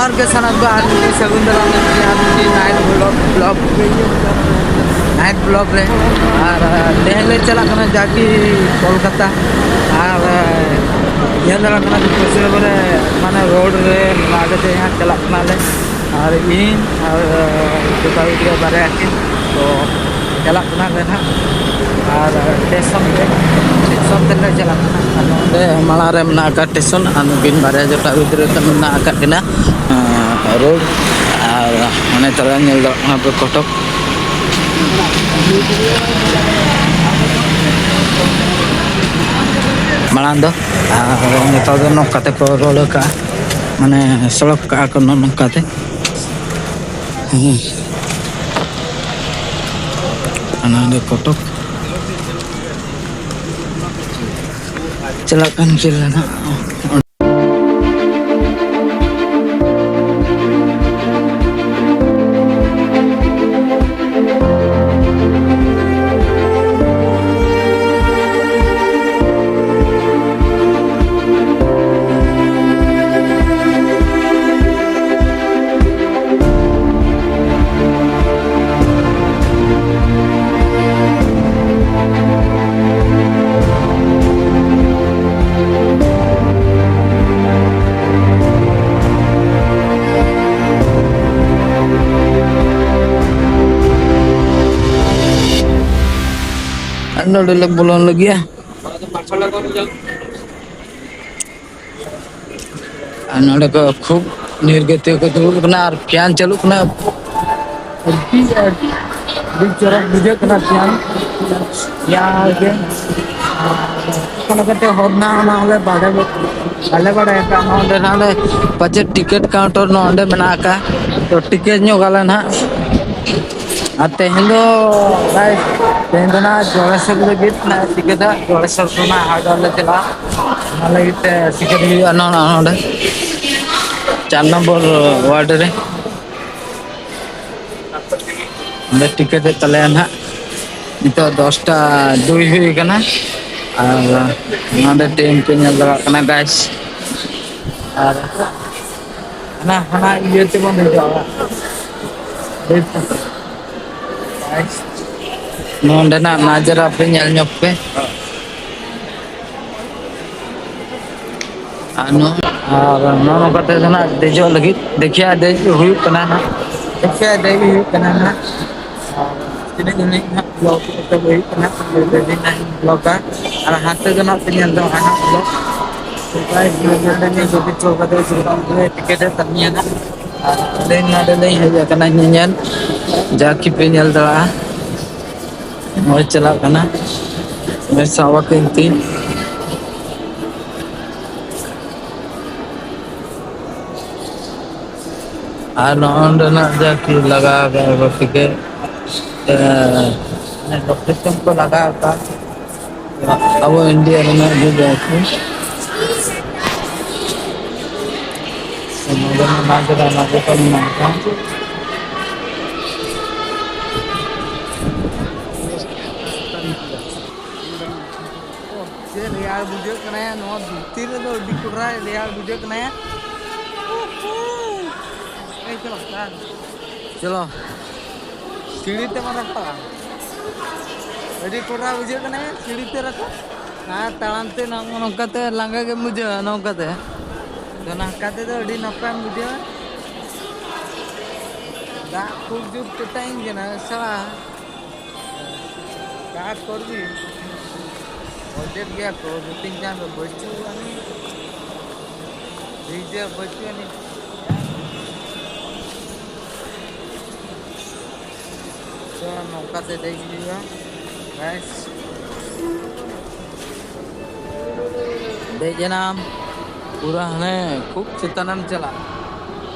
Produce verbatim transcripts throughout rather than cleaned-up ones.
ᱟᱨ ᱜᱮ ᱥᱟᱱᱟᱢ ᱠᱚ ᱟᱨ ᱢᱤᱫᱴᱤᱡ ᱥᱟᱹᱜᱩᱱ ᱫᱟᱨᱟᱢ ᱞᱟᱹᱜᱤᱫ ᱟᱨ ᱢᱤᱫᱴᱤᱡ night blog, blog, night blog ᱨᱮ᱾ ᱟᱨ, ᱟᱨ ᱛᱮᱦᱮᱧ ᱞᱮ ᱪᱟᱞᱟᱜ ᱠᱟᱱᱟ ᱡᱟᱠᱤ ᱠᱳᱞᱠᱟᱛᱟ᱾ ᱟᱨ, ᱟᱨ ᱧᱮᱞ ᱫᱟᱲᱮᱭᱟᱜ ᱠᱟᱱᱟ ᱯᱤᱪᱷᱞᱮ ᱠᱚᱨᱮ ᱢᱟᱱᱮ ᱨᱳᱰ ᱨᱮ ᱱᱚᱣᱟ ᱠᱟᱛᱮ ᱦᱟᱸᱜ ᱪᱟᱞᱟᱜ ᱠᱟᱱᱟᱞᱮ᱾ ᱟᱨ ᱤᱧ ᱟᱨ ᱡᱚᱴᱟᱣ ᱜᱤᱫᱽᱨᱟᱹ ᱵᱟᱨᱭᱟ ᱠᱤᱱ ᱛᱚ ᱪᱟᱞᱟᱜ ᱠᱟᱱᱟ ᱞᱮ ᱱᱟᱦᱟᱜ᱾ ᱟᱨ ᱴᱮᱥᱚᱱ ᱛᱮ, ᱴᱮᱥᱚᱱ ᱛᱮᱞᱮ ᱪᱟᱞᱟᱜ ᱠᱟᱱᱟ᱾ ᱟᱨ ᱱᱚᱰᱮ ᱢᱟᱲᱟᱝ ᱨᱮ ᱢᱮᱱᱟᱜ ᱟᱠᱟᱫ ᱴᱮᱥᱚᱱ, ᱟᱨ ᱱᱩᱠᱤᱱ ᱵᱟᱨᱭᱟ ᱡᱚᱴᱟᱣ ᱜᱤᱫᱽᱨᱟᱹ ᱛᱟᱹᱠᱤᱱ ᱢᱮᱱᱟᱜ ᱟᱠᱟᱫ ᱠᱤᱱᱟ, ᱟᱸ, ᱨᱳᱰ᱾ ᱟᱨ ᱚᱱᱮ ᱛᱚᱨᱟ ᱧᱮᱞ ᱫᱟᱲᱮᱭᱟᱜ ᱠᱟᱱᱟ ᱯᱮ ᱠᱚᱴᱚᱠ᱾ ᱢᱟᱲᱟᱝ ᱫᱚ, ᱟᱨ ᱱᱮᱛᱟᱨ ᱫᱚ ᱱᱚᱝᱠᱟ ᱛᱮᱠᱚ ᱨᱳᱰ ᱟᱠᱟᱫᱼᱟ, ᱢᱟᱱᱮ ᱥᱚᱲᱚᱠ ᱠᱟᱜᱼᱟ ᱠᱚ ᱱᱚᱜᱼᱚ ᱱᱚᱝᱠᱟ ᱛᱮ᱾ ᱦᱮᱸ᱾ ᱚᱱᱟ ᱜᱮ ᱠᱚᱴᱚᱠ᱾ ᱪᱟᱞᱟᱜ ᱠᱟᱱ ᱪᱮᱫ ᱞᱮᱱᱟ? ᱟᱨ ᱱᱚᱰᱮ ᱞᱮ ᱵᱚᱞᱚᱱ ᱞᱟᱹᱜᱤᱫᱼᱟ᱾ ᱟᱨ ᱱᱚᱰᱮ ᱠᱚ ᱠᱷᱩᱵ ᱱᱤᱨᱜᱟᱹᱛᱤ ᱠᱚ ᱫᱩᱲᱩᱵ ᱠᱟᱱᱟ ᱟᱨ ᱯᱷᱮᱱ ᱪᱟᱹᱞᱩᱜ ᱠᱟᱱᱟ᱾ ᱟᱹᱰᱤ, ᱟᱹᱰᱤ, ᱟᱹᱰᱤ ᱪᱚᱨᱚᱠ ᱵᱩᱡᱷᱟᱹᱜ ᱠᱟᱱᱟ ᱯᱷᱮᱱ᱾ ᱯᱷᱮᱱ ᱜᱮ᱾ ᱚᱠᱟ ᱞᱮᱠᱟᱛᱮ ᱦᱚᱲ ᱱᱟ ᱚᱱᱟ ᱦᱚᱸᱞᱮ ᱵᱟᱲᱟᱭ, ᱵᱟᱞᱮ ᱵᱟᱲᱟᱭ ᱟᱠᱟᱫ᱾ ᱱᱚᱰᱮ ᱱᱟᱞᱮ ᱯᱟᱪᱮᱫ ᱴᱤᱠᱤᱴ ᱠᱟᱣᱩᱱᱴᱟᱨ ᱱᱚᱰᱮ ᱢᱮᱱᱟᱜ ᱟᱠᱟᱫ᱾ ᱛᱚ ᱴᱤᱠᱤᱴ ᱧᱚᱜ ᱟᱞᱮ ᱱᱟᱦᱟᱜ᱾ ᱟᱨ ᱛᱮᱦᱮᱧ ᱫᱚ, ᱜᱟᱭᱥ, ᱛᱮᱦᱮᱧ ᱫᱚ ᱱᱟᱦᱟᱜ ᱡᱚᱲᱮᱥᱚᱨ ᱞᱟᱹᱜᱤᱫ ᱱᱟᱦᱟᱜ ᱴᱤᱠᱤᱴ ᱦᱟᱸᱜ ᱡᱚᱲᱮᱥᱚᱨ ᱠᱷᱚᱱᱟᱜ ᱦᱟᱴ ᱞᱮ ᱪᱟᱞᱟᱜᱼᱟ᱾ ᱚᱱᱟ ᱞᱟᱹᱜᱤᱫ ᱛᱮ ᱴᱤᱠᱤᱴ ᱦᱩᱭᱩᱜᱼᱟ ᱱᱚ-, ᱱᱚ-, ᱱᱚᱰᱮ ᱪᱟᱨ ᱱᱚᱢᱵᱚᱨ ᱣᱟᱨᱰ ᱨᱮ᱾ ᱚᱸᱰᱮ ᱴᱤᱠᱤᱴ ᱦᱩᱭᱩᱜ ᱛᱟᱞᱮᱭᱟ ᱱᱟᱦᱟᱜ᱾ ᱱᱤᱛᱚᱜ ᱫᱚᱥᱴᱟ ᱫᱩᱭ ᱦᱩᱭ ᱟᱠᱟᱱᱟ᱾ ᱟᱨ ᱱᱚᱰᱮ ᱴᱟᱭᱤᱢ ᱯᱮ ᱧᱮᱞ ᱫᱟᱲᱮᱭᱟᱜ ᱠᱟᱱᱟ, ᱜᱟᱭᱥ᱾ ᱟᱨ ᱦᱟᱱᱟ, ᱦᱟᱱᱟ ᱤᱭᱟᱹ ᱛᱮᱵᱚᱱ ᱦᱤᱡᱩᱜᱼᱟ᱾ ᱱᱚᱰᱮᱱᱟᱜ ᱱᱟᱡᱟᱨᱟ ᱯᱮ ᱧᱮᱞ ᱧᱚᱜ ᱯᱮ᱾ ᱟᱨ ᱱᱚ-, ᱟᱨ ᱱᱚᱜᱼᱚ ᱱᱚᱝᱠᱟ ᱛᱮ ᱫᱚ ᱱᱟᱜ ᱫᱮᱡᱚᱜ ᱞᱟᱹᱜᱤᱫ, ᱫᱮᱠᱷᱮ ᱫᱮᱡ ᱦᱩᱭᱩᱜ ᱠᱟᱱᱟ ᱱᱟᱜ, ᱫᱮᱠᱷᱮ ᱫᱮᱡ ᱦᱩᱭᱩᱜ ᱠᱟᱱᱟ ᱱᱟᱜ᱾ ᱟᱨ ᱛᱤᱱᱟᱹᱜ ᱜᱷᱟᱹᱲᱤᱡ ᱱᱟᱜ vlog ᱦᱩᱭᱩᱜ ᱠᱟᱱᱟ, ᱟᱨ ᱦᱟᱱᱛᱮ ᱫᱚ ᱱᱟᱜ ᱯᱮ ᱧᱮᱞ ᱫᱟ ᱦᱟᱱᱟ vlog᱾ ᱴᱤᱠᱤᱴ ᱮ ᱠᱟᱹᱢᱤᱭᱟ ᱱᱟᱜ᱾ ᱟᱨ ᱟᱹᱞᱤᱧ ᱱᱚᱰᱮ ᱞᱤᱧ ᱦᱮᱡ ᱟᱠᱟᱱᱟ ᱧᱮᱧᱮᱞ, ᱡᱟ ᱠᱤ ᱯᱮ ᱧᱮᱞ ᱫᱟᱲᱮᱭᱟᱜᱼᱟ᱾ ᱱᱚᱜᱼᱚᱭ ᱪᱟᱞᱟᱜ ᱠᱟᱱᱟ᱾ ᱱᱚᱜᱼᱚᱭ ᱥᱟᱵ ᱟᱹᱠᱤᱱ ᱛᱤ᱾ ᱟᱨ ᱱᱚᱜᱼᱚ ᱱᱚᱸᱰᱮᱱᱟᱜ ᱡᱟ ᱠᱤ ᱞᱟᱜᱟᱣ ᱟᱠᱟᱫ ᱠᱚ ᱴᱤᱠᱤᱴ, ᱮ, ᱢᱟᱱᱮ location ᱠᱚ ᱞᱟᱜᱟᱣ ᱟᱠᱟᱫ ᱟᱵᱚ ᱤᱱᱰᱤᱭᱟ ᱨᱮᱱᱟᱜ ᱜᱮ ᱡᱟ ᱠᱤ᱾ ᱱᱚᱸᱰᱮᱱᱟᱜ ᱱᱟᱜᱟᱢ ᱠᱚ ᱢᱮᱱᱟᱜ ᱟᱠᱟᱫ᱾ ᱪᱮᱫ ᱨᱮᱭᱟᱲ ᱵᱩᱡᱷᱟᱹᱜ ᱠᱟᱱᱟ ᱱᱚᱣᱟ ᱫᱷᱩᱛᱤ ᱨᱮᱫᱚ, ᱟᱹᱰᱤ ᱠᱚᱰᱨᱟ ᱨᱮᱭᱟᱲ ᱵᱩᱡᱷᱟᱹᱜ ᱠᱟᱱᱟ᱾ ᱮᱭ ᱪᱚᱞᱚ, ᱪᱚᱞᱚ᱾ ᱥᱤᱲᱤ ᱛᱮ ᱢᱟ ᱨᱟᱠᱟᱵᱼᱟ, ᱟᱹᱰᱤ ᱠᱚᱰᱨᱟ ᱵᱩᱡᱷᱟᱹᱜ ᱠᱟᱱᱟ ᱥᱤᱲᱤ ᱛᱮ ᱨᱟᱠᱟᱵ᱾ ᱟᱨ ᱛᱟᱲᱟᱢ ᱛᱮ ᱱᱚᱜᱼᱚ ᱱᱚᱝᱠᱟ ᱛᱮ ᱞᱟᱸᱜᱟ ᱜᱮᱢ ᱵᱩᱡᱷᱟᱹᱣᱟ, ᱱᱚᱝᱠᱟ ᱛᱮ᱾ ᱛᱚ ᱱᱚᱝᱠᱟ ᱛᱮᱫᱚ ᱟᱹᱰᱤ ᱱᱟᱯᱟᱭᱮᱢ ᱵᱩᱡᱷᱟᱹᱣᱟ᱾ ᱫᱟᱜ ᱠᱷᱩᱵ ᱡᱳᱨ ᱛᱮᱛᱟᱝ ᱠᱟᱱᱟ ᱥᱟᱞᱟ᱾ ᱪᱟ ᱠᱚᱨᱵᱤ, ᱚᱡᱮᱫ ᱜᱮᱭᱟ ᱠᱚ, ᱫᱩ ᱛᱤᱱ ᱪᱟᱸᱫᱚ ᱵᱟᱹᱪᱩᱜ ᱟᱹᱱᱤᱡ, ᱰᱤᱡᱮ ᱵᱟᱹᱪᱩᱜ ᱟᱹᱱᱤᱡ᱾ ᱛᱚ, ᱱᱚᱝᱠᱟ ᱛᱮ ᱫᱮᱡ ᱦᱩᱭᱩᱜᱼᱟ, ᱜᱟᱭᱥ᱾ ᱫᱮᱡ ᱮᱱᱟᱢ, ᱯᱩᱨᱟᱹ ᱦᱟᱱᱮ ᱠᱷᱩᱵ ᱪᱮᱛᱟᱱᱮᱢ ᱪᱟᱞᱟᱜᱼᱟ᱾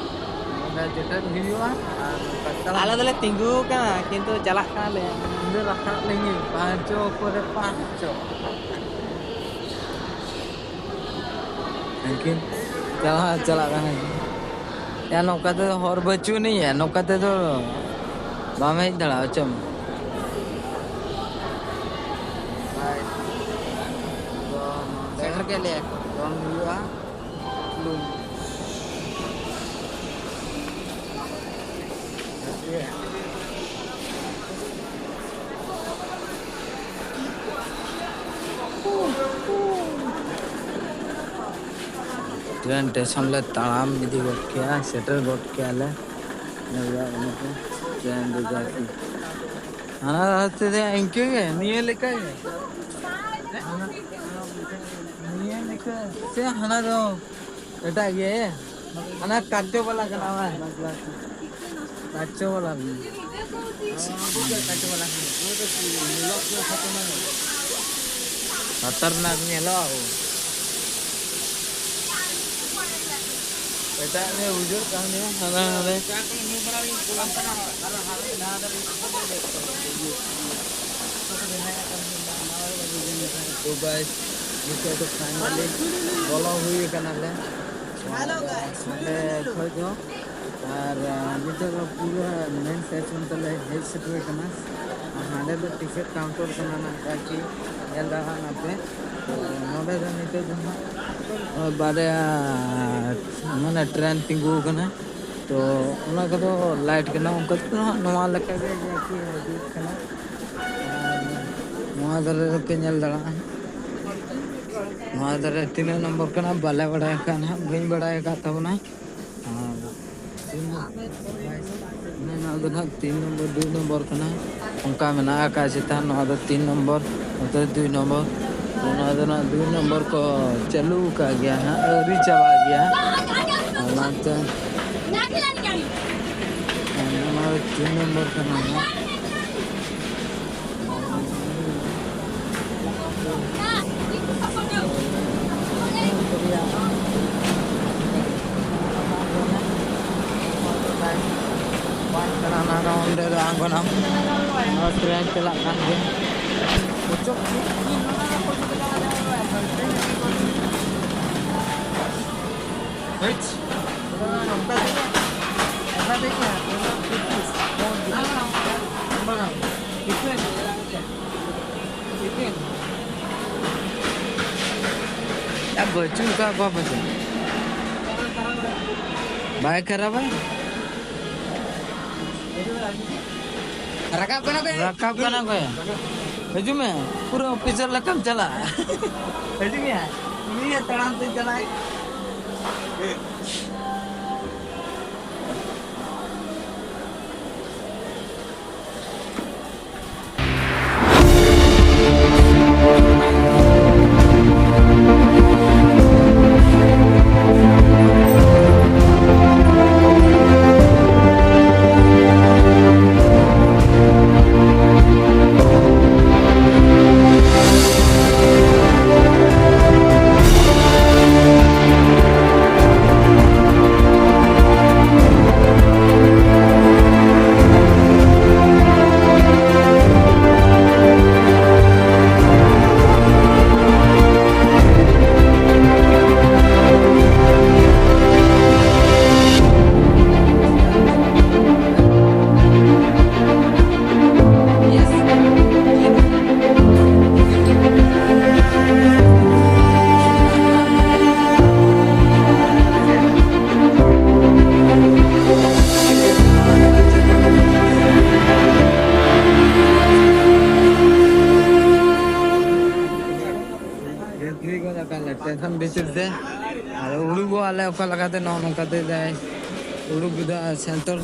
ᱱᱚᱰᱮ ᱡᱚᱴᱮᱫ ᱦᱩᱭᱩᱜᱼᱟ ᱟᱨ ᱱᱚᱝᱠᱟ ᱪᱟᱞᱟᱜ ᱟᱞᱮ ᱫᱚᱞᱮ ᱛᱤᱸᱜᱩ ᱟᱠᱟᱱᱟ, ᱠᱤᱱᱛᱩ ᱪᱟᱞᱟᱜ ᱠᱟᱱᱟᱞᱮ᱾ ᱤᱧ ᱫᱚ ᱨᱟᱠᱟᱵ ᱞᱮᱱᱜᱤᱧ, ᱯᱟᱸᱪᱚ ᱯᱚᱨᱮ ᱯᱟᱸᱪᱚ᱾ ᱩᱱᱠᱤᱱ ᱪᱟᱞᱟᱜ, ᱪᱟᱞᱟᱜ ᱠᱟᱱᱟ ᱠᱤᱱ᱾ ᱭᱟ, ᱱᱚᱝᱠᱟ ᱛᱮᱫᱚ ᱦᱚᱨ ᱵᱟᱹᱪᱩᱜ ᱟᱹᱱᱤᱡ ᱭᱟ, ᱱᱚᱝᱠᱟ ᱛᱮᱫᱚ ᱵᱟᱢ ᱦᱮᱡ ᱫᱟᱲᱮᱭᱟᱜᱼᱟ, ᱪᱚᱢ᱾ ᱵᱟᱭ, ᱛᱚ ᱱᱚᱰᱮ ᱥᱮᱴᱮᱨ ᱠᱮᱫ ᱞᱮᱭᱟ ᱠᱚ᱾ ᱫᱚᱱ ᱦᱩᱭᱩᱜᱼᱟ᱾ ᱵᱩᱞᱩᱝ᱾ ᱴᱨᱮᱱ ᱥᱴᱮᱥᱚᱱ ᱞᱮ ᱛᱟᱲᱟᱢ ᱤᱫᱤ ᱜᱚᱫ ᱠᱮᱜᱼᱟ, ᱥᱮᱴᱮᱨ ᱜᱚᱫ ᱠᱮᱜᱼᱟ ᱞᱮ᱾ ᱧᱮᱞ ᱵᱟᱲᱟ ᱠᱟᱱᱟ ᱯᱮ, ᱴᱨᱮᱱ ᱨᱮ ᱡᱟᱹᱨᱱᱤ᱾ ᱦᱟᱱᱟ ᱫᱷᱟᱨᱮ ᱛᱮ ᱤᱱᱠᱟᱹ ᱜᱮ, ᱱᱤᱭᱟᱹ ᱞᱮᱠᱟ ᱜᱮ᱾ ᱦᱟᱱᱟ, ᱱᱤᱭᱟᱹ ᱞᱮᱠᱟ ᱥᱮ ᱦᱟᱱᱟ ᱫᱚ ᱮᱴᱟᱜ ᱜᱮ? ᱦᱟᱱᱟ ᱠᱟᱪᱪᱚ ᱵᱟᱞᱟ ᱠᱟᱱᱟ ᱵᱟᱝ? ᱠᱟᱪᱪᱚ ᱵᱟᱞᱟ ᱠᱟᱱᱟ᱾ ᱠᱷᱟᱛᱟᱨᱱᱟᱠ ᱧᱮᱞᱚᱜᱼᱟ᱾ ᱮᱴᱟᱜ ᱜᱮ ᱵᱩᱡᱷᱟᱹᱜ ᱠᱟᱱ ᱜᱮᱭᱟ, ᱦᱟᱱᱟ ᱦᱟᱱᱟ᱾ ᱛᱚ ᱜᱟᱭᱥ, ᱱᱤᱛᱚᱜ ᱫᱚ ᱯᱷᱟᱭᱱᱟᱞᱤ ᱵᱚᱞᱚ ᱦᱩᱭ ᱠᱟᱱᱟᱞᱮ ᱚᱸᱰᱮ ᱠᱷᱚᱡ ᱫᱚ᱾ ᱟᱨ, ᱟᱸ, ᱱᱤᱛᱚᱜ ᱫᱚ ᱯᱩᱨᱟᱹ ᱢᱮᱱ ᱥᱴᱮᱥᱚᱱ ᱛᱮᱞᱮ ᱦᱮᱡ ᱥᱮᱴᱮᱨ ᱠᱟᱱᱟ᱾ ᱟᱨ ᱦᱟᱸᱰᱮ ᱫᱚ ᱴᱤᱠᱤᱴ ᱠᱟᱣᱩᱱᱴᱟᱨ ᱠᱟᱱᱟ ᱱᱟᱝᱠᱟ ᱠᱤ ᱧᱮᱞ ᱫᱟᱲᱮᱭᱟᱜ ᱠᱟᱱᱟ ᱯᱮ᱾ ᱛᱚ ᱱᱚᱰᱮ ᱫᱚ ᱱᱤᱛᱚᱜ ᱫᱚ ᱦᱟᱸᱜ ᱵᱟᱨᱭᱟ ᱢᱟᱱᱮ ᱴᱨᱮᱱ ᱛᱤᱸᱜᱩ ᱟᱠᱟᱱᱟ᱾ ᱛᱚ ᱚᱱᱟ ᱠᱚᱫᱚ ᱞᱟᱭᱤᱴ ᱠᱟᱱᱟ, ᱚᱱᱠᱟ ᱛᱮᱫᱚ ᱦᱟᱸᱜ ᱱᱚᱣᱟ ᱞᱮᱠᱟᱜᱮ ᱡᱟᱹᱨᱱᱤ ᱦᱤᱡᱩᱜ ᱠᱟᱱᱟ᱾ ᱟᱨ ᱱᱚᱣᱟ ᱫᱷᱟᱨᱮ ᱨᱮᱯᱮ ᱧᱮᱞ ᱫᱟᱲᱮᱭᱟᱜᱼᱟ, ᱱᱚᱣᱟ ᱫᱷᱟᱨᱮ ᱛᱤᱱᱟᱹᱜ ᱱᱚᱢᱵᱚᱨ ᱠᱟᱱᱟ ᱵᱟᱞᱮ ᱵᱟᱲᱟᱭ ᱟᱠᱟᱫ ᱱᱟᱦᱟᱜ, ᱵᱟᱹᱧ ᱵᱟᱲᱟᱭ ᱟᱠᱟᱫ ᱛᱟᱵᱚᱱᱟ᱾ ᱟᱨ ᱱᱚᱣᱟ ᱫᱚ ᱱᱟᱦᱟᱜ ᱛᱤᱱ ᱱᱚᱢᱵᱚᱨ, ᱫᱩᱭ ᱱᱚᱢᱵᱚᱨ ᱠᱟᱱᱟ, ᱚᱱᱠᱟ ᱢᱮᱱᱟᱜ ᱟᱠᱟᱫ ᱪᱮᱛᱟᱱ᱾ ᱱᱚᱣᱟ ᱫᱚ ᱛᱤᱱ ᱱᱚᱢᱵᱚᱨ, ᱱᱚᱛᱮ ᱫᱩᱭ ᱱᱚᱢᱵᱚᱨ᱾ ᱛᱚ ᱱᱚᱣᱟ ᱫᱚ ᱱᱟᱦᱟᱜ ᱫᱩᱭ ᱱᱚᱢᱵᱚᱨ ᱠᱚ ᱪᱟᱹᱞᱩ ᱟᱠᱟᱫ ᱜᱮᱭᱟ ᱦᱟᱸᱜ, ᱟᱹᱣᱨᱤ ᱪᱟᱵᱟᱜ ᱜᱮᱭᱟ᱾ ᱚᱱᱟᱛᱮ ᱱᱚᱣᱟ ᱫᱚ ᱛᱤᱱ ᱱᱚᱢᱵᱚᱨ ᱠᱟᱱᱟ ᱦᱟᱸᱜ᱾ ᱵᱟᱝ ᱠᱟᱱᱟ, ᱚᱱᱟ ᱫᱚ ᱚᱸᱰᱮ ᱫᱚ ᱟᱬᱜᱚᱱᱟᱢ᱾ ᱱᱚᱣᱟ ᱴᱨᱮᱱ ᱪᱟᱞᱟᱜ ᱠᱟᱱ ᱜᱮᱭᱟ᱾ ᱟᱨ ᱵᱟᱹᱪᱩᱜ ᱠᱟᱜ ᱠᱚᱣᱟ ᱯᱟᱪᱮ᱾ ᱵᱟᱭ ᱠᱷᱟᱨᱟᱯᱟ? ᱨᱟᱠᱟᱵ ᱠᱟᱱᱟ ᱠᱚ᱾ ᱨᱟᱠᱟᱵ ᱠᱟᱱᱟ ᱠᱚ᱾ ᱦᱤᱡᱩᱜ ᱢᱮ, ᱯᱩᱨᱟᱹ ᱚᱯᱷᱤᱥᱟᱨ ᱞᱮᱠᱟᱢ ᱪᱟᱞᱟᱜᱼᱟ᱾ ᱦᱤᱡᱩᱜ ᱢᱮ, ᱩᱱᱤ ᱜᱮ ᱛᱟᱲᱟᱢ ᱛᱮ ᱪᱟᱞᱟᱜ᱾ ᱴᱮᱱᱥᱚᱱ ᱵᱷᱤᱛᱤᱨ ᱛᱮ ᱟᱫᱚ ᱩᱰᱩᱠᱚᱜ ᱟᱞᱮ ᱚᱠᱟ ᱞᱮᱠᱟᱛᱮ ᱱᱚᱜᱼᱚ ᱱᱚᱝᱠᱟ ᱛᱮ ᱡᱟᱦᱟᱸᱭ ᱩᱰᱩᱠ ᱠᱮᱫᱟ ᱥᱮᱱᱴᱟᱨ᱾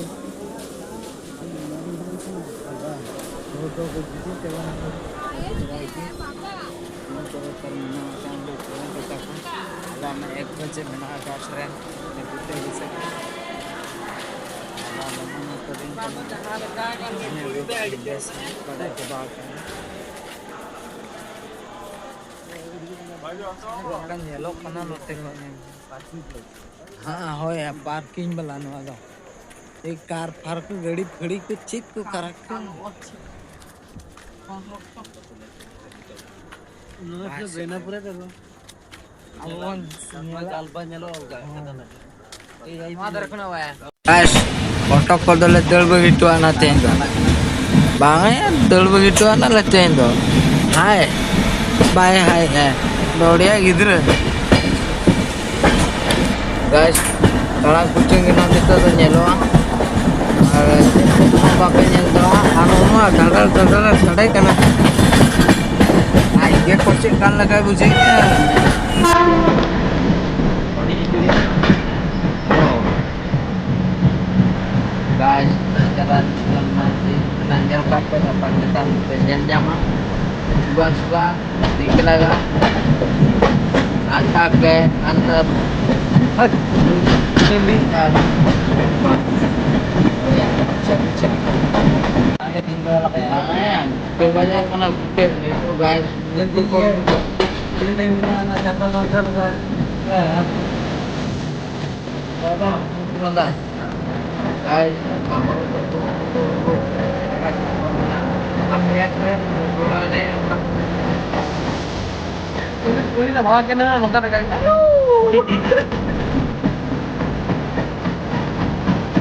ᱟᱞᱮ ᱢᱟ ᱮᱠ ᱵᱟᱡᱮ ᱢᱮᱱᱟᱜ ᱟᱠᱟᱫ ᱴᱨᱮᱱ ᱱᱤᱛᱚᱜ ᱛᱮ ᱦᱤᱡᱩᱜ ᱠᱟᱱᱟ᱾ ᱟᱫᱚ ᱟᱞᱮ ᱢᱟ ᱱᱚᱛᱮ ᱨᱮᱱ ᱠᱟᱱᱟ᱾ ᱵᱮᱥ ᱵᱟᱰᱟᱭ ᱪᱟᱵᱟ ᱟᱠᱟᱱᱟ᱾ ᱚᱱᱠᱟ ᱧᱮᱞᱚᱜ ᱠᱟᱱᱟ ᱱᱚᱛᱮ ᱦᱚᱸ᱾ ᱦᱮᱸ, ᱦᱳᱭ, ᱯᱟᱨᱠᱤᱝ ᱵᱟᱞᱟ ᱱᱚᱣᱟ ᱫᱚ᱾ ᱮᱭ ᱠᱟᱨ ᱯᱷᱟᱨ ᱠᱚ, ᱜᱟᱹᱰᱤ ᱯᱷᱟᱹᱲᱤ ᱠᱚ, ᱪᱮᱫ ᱠᱚ ᱠᱟᱨᱟᱠ ᱠᱚ᱾ ᱱᱚᱣᱟ ᱫᱚ ᱵᱮᱱᱟᱯᱩᱨᱟ ᱨᱮ ᱫᱚ᱾ ᱟᱵᱚ ᱵᱚᱱ ᱧᱮᱞᱟ᱾ ᱟᱞᱵᱟ ᱧᱮᱞᱚᱜ ᱚᱱᱠᱟ ᱠᱟᱛᱷᱟ ᱱᱟ᱾ ᱮᱭ, ᱮᱭ, ᱱᱚᱣᱟ ᱫᱷᱟᱨᱮ ᱠᱷᱚᱱᱟᱜ ᱵᱟᱭ᱾ ᱜᱟᱭᱥ, ᱯᱷᱚᱴᱚ ᱠᱚᱫᱚᱞᱮ ᱫᱟᱹᱲ ᱵᱟᱹᱜᱤ ᱦᱚᱴᱚ ᱟᱱᱟ ᱛᱮᱦᱮᱧ ᱫᱚ᱾ ᱵᱟᱝ, ᱫᱟᱹᱲ ᱵᱟᱹᱜᱤ ᱦᱚᱴᱚ ᱟᱱᱟᱞᱮ ᱛᱮᱦᱮᱧ ᱫᱚ᱾ ᱦᱟᱭ, ᱵᱟᱭ ᱦᱟᱭ ᱦᱟᱭ᱾ ᱫᱚᱲᱤᱭᱟ ᱜᱤᱫᱽᱨᱟᱹ᱾ ᱜᱟᱭᱥ, ᱛᱟᱲᱟᱝ ᱠᱩᱪᱟᱹᱝ ᱜᱮ ᱱᱚᱣᱟ ᱱᱤᱛᱚᱜ ᱫᱚ ᱧᱮᱞᱚᱜᱼᱟ᱾ ᱟᱨ ᱵᱟᱯᱮ ᱧᱮᱞ ᱫᱟ, ᱟᱨ ᱱᱚᱣᱟ ᱜᱟᱰᱟᱨ ᱜᱟᱰᱟᱨ ᱥᱟᱰᱮ ᱠᱟᱱᱟ᱾ ᱟᱡ ᱜᱮ ᱠᱚ ᱪᱮᱫ ᱠᱟᱱ ᱞᱮᱠᱟᱭ ᱵᱩᱡᱷᱟᱹᱣᱮᱫᱼᱟ᱾ Guys, ᱪᱟᱞᱟᱜ ᱧᱮᱞ ᱠᱟᱜ ᱯᱮ, ᱜᱟᱯᱟ ᱪᱮᱛᱟᱱ ᱯᱮ ᱧᱮᱞ ᱧᱟᱢᱟ᱾ ᱥᱩᱜᱟ ᱥᱩᱜᱟ, ᱫᱤᱠᱞᱟᱜᱟ, ᱟᱴᱷᱟ ᱯᱮ, ᱟᱱᱛᱟᱨ, ᱦᱟᱴ, ᱪᱤᱞᱤ, ᱟᱨ, ᱪᱮᱫ, ᱪᱮᱫ, ᱟᱞᱮ ᱫᱤᱱ ᱫᱚ ᱞᱟᱜᱟᱭᱟ᱾ ᱦᱮᱸ, ᱯᱮ ᱵᱟᱡᱟᱨ ᱠᱟᱱᱟ, ᱯᱮ, ᱜᱟᱭ, ᱡᱚᱞᱫᱤ ᱜᱮ, ᱛᱤᱱᱟᱹᱜ ᱴᱟᱭᱤᱢ ᱢᱮᱱᱟᱜᱼᱟ, ᱪᱟᱨᱴᱟ ᱯᱟᱸᱪᱴᱟ ᱞᱮᱠᱟ᱾ ᱦᱮᱸ᱾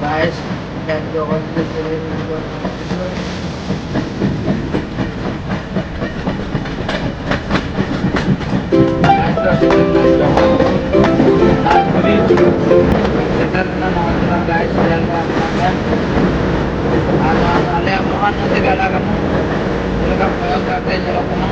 Guys, ᱥᱮᱴᱮᱨ ᱮᱱᱟ ᱱᱚᱜᱼᱚᱭ ᱛᱚᱨᱟ guys, ᱧᱮᱞ ᱢᱮ ᱟᱯᱱᱟᱨ ᱛᱮ᱾ ᱟᱨ ᱱᱚᱣᱟ ᱫᱚ ᱟᱞᱮᱭᱟᱜ ᱢᱚᱦᱟᱱᱚᱫᱤ ᱜᱟᱰᱟ ᱠᱟᱱᱟ᱾ ᱪᱮᱫ ᱞᱮᱠᱟ ᱠᱚᱭᱚᱜ ᱠᱟᱛᱮ ᱧᱮᱞᱚᱜ ᱠᱟᱱᱟ᱾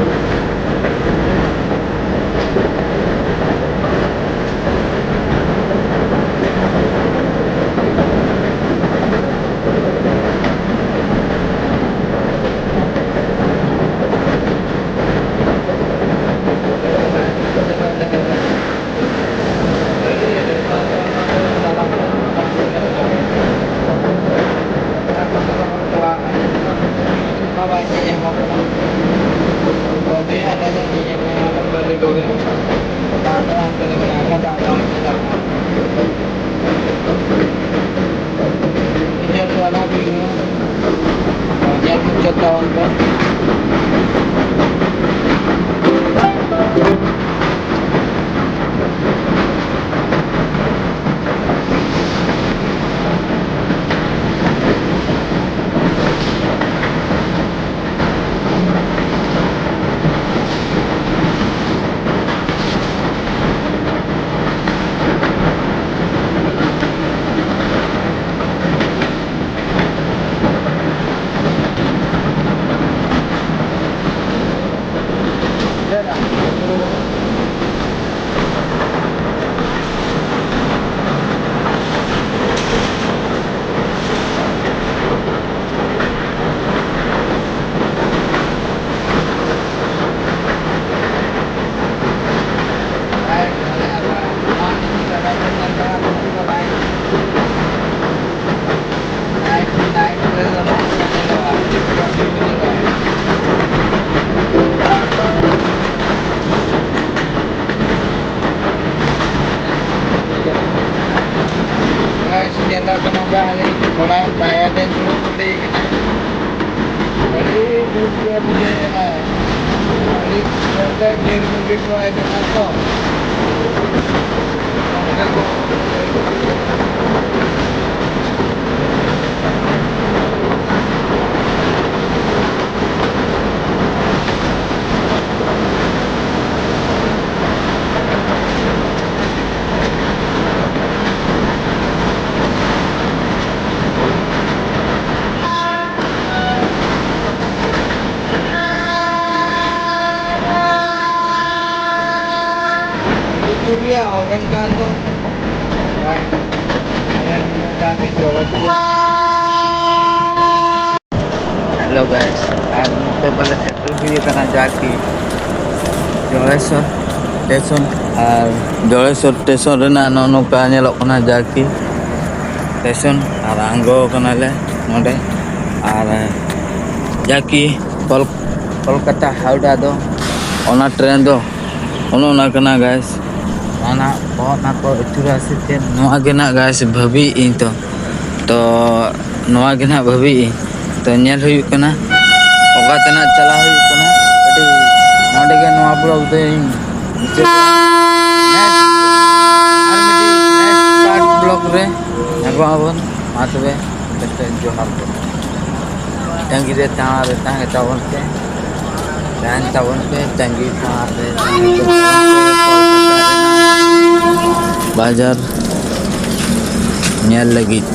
Hello guys, ᱟᱨ ᱱᱤᱛᱚᱜ ᱫᱚᱞᱮ ᱥᱮᱴᱮᱨ ᱦᱩᱭ ᱟᱠᱟᱱᱟ ᱡᱟᱨᱠᱤ ᱡᱚᱲᱮᱥᱚᱨ ᱥᱴᱮᱥᱚᱱ᱾ ᱟᱨ ᱡᱚᱲᱮᱥᱚᱨ ᱥᱴᱮᱥᱚᱱ ᱨᱮᱱᱟᱜ ᱱᱚᱜᱼᱚ ᱱᱚᱝᱠᱟ ᱧᱮᱞᱚᱜ ᱠᱟᱱᱟ ᱡᱟᱨᱠᱤ ᱥᱴᱮᱥᱚᱱ᱾ ᱟᱨ ᱟᱬᱜᱚ ᱠᱟᱱᱟᱞᱮ ᱱᱚᱰᱮ᱾ ᱟᱨ ᱡᱟᱨᱠᱤ ᱠᱚᱞ-, ᱠᱳᱞᱠᱟᱛᱟ ᱦᱟᱣᱲᱟ ᱫᱚ ᱚᱱᱟ ᱴᱨᱮᱱ ᱫᱚ ᱚᱱᱮ ᱚᱱᱟ ᱠᱟᱱᱟ ᱜᱟᱭᱥ᱾ ᱚᱱᱟ ᱵᱚᱦᱚᱜ ᱱᱟ ᱠᱚ ᱟᱹᱪᱩᱨᱟ ᱥᱮ ᱪᱮᱫ, ᱱᱚᱣᱟ ᱜᱮ ᱱᱟᱜ ᱜᱟᱭᱥ ᱵᱷᱟᱹᱵᱤᱭᱮᱫ ᱟᱹᱧ ᱛᱚ᱾ ᱛᱚ ᱱᱚᱣᱟ ᱜᱮ ᱱᱟᱜ ᱵᱷᱟᱹᱵᱤᱭᱮᱫ ᱟᱹᱧ᱾ ᱛᱚ ᱧᱮᱞ ᱦᱩᱭᱩᱜ ᱠᱟᱱᱟ ᱚᱠᱟ ᱛᱮ ᱱᱟᱜ ᱪᱟᱞᱟᱣ ᱦᱩᱭᱩᱜ ᱠᱟᱱᱟ᱾ ᱟᱹᱰᱤ ᱱᱚᱰᱮ ᱜᱮ ᱱᱚᱣᱟ ᱵᱞᱚᱜ ᱫᱚᱧ ᱢᱩᱪᱟᱹᱫᱟ᱾ ᱱᱮᱠᱥᱴ ᱟᱨ ᱢᱤᱫᱴᱤᱡ ᱱᱮᱠᱥᱴ ᱯᱟᱨᱴ ᱵᱞᱚᱜ ᱨᱮ ᱧᱟᱯᱟᱢ ᱟᱵᱚᱱ᱾ ᱢᱟ ᱛᱚᱵᱮ ᱡᱚᱛᱚ ᱡᱚᱦᱟᱨ ᱜᱮ᱾ ᱛᱟᱺᱜᱤ ᱨᱮ ᱛᱟᱬᱟ ᱨᱮ ᱛᱟᱦᱮᱸ ᱛᱟᱵᱚᱱ ᱯᱮ, ᱛᱟᱦᱮᱱ ᱛᱟᱵᱚᱱ ᱯᱮ, ᱛᱟᱺᱜᱤ ᱛᱟᱬᱟ ᱨᱮ ᱛᱟᱦᱮᱸ ᱛᱟᱵᱚᱱ ᱯᱮ, ᱠᱳᱞᱠᱟᱛᱟ ᱨᱮᱱᱟᱜ ᱵᱟᱡᱟᱨ ᱧᱮᱞ ᱞᱟᱹᱜᱤᱫ᱾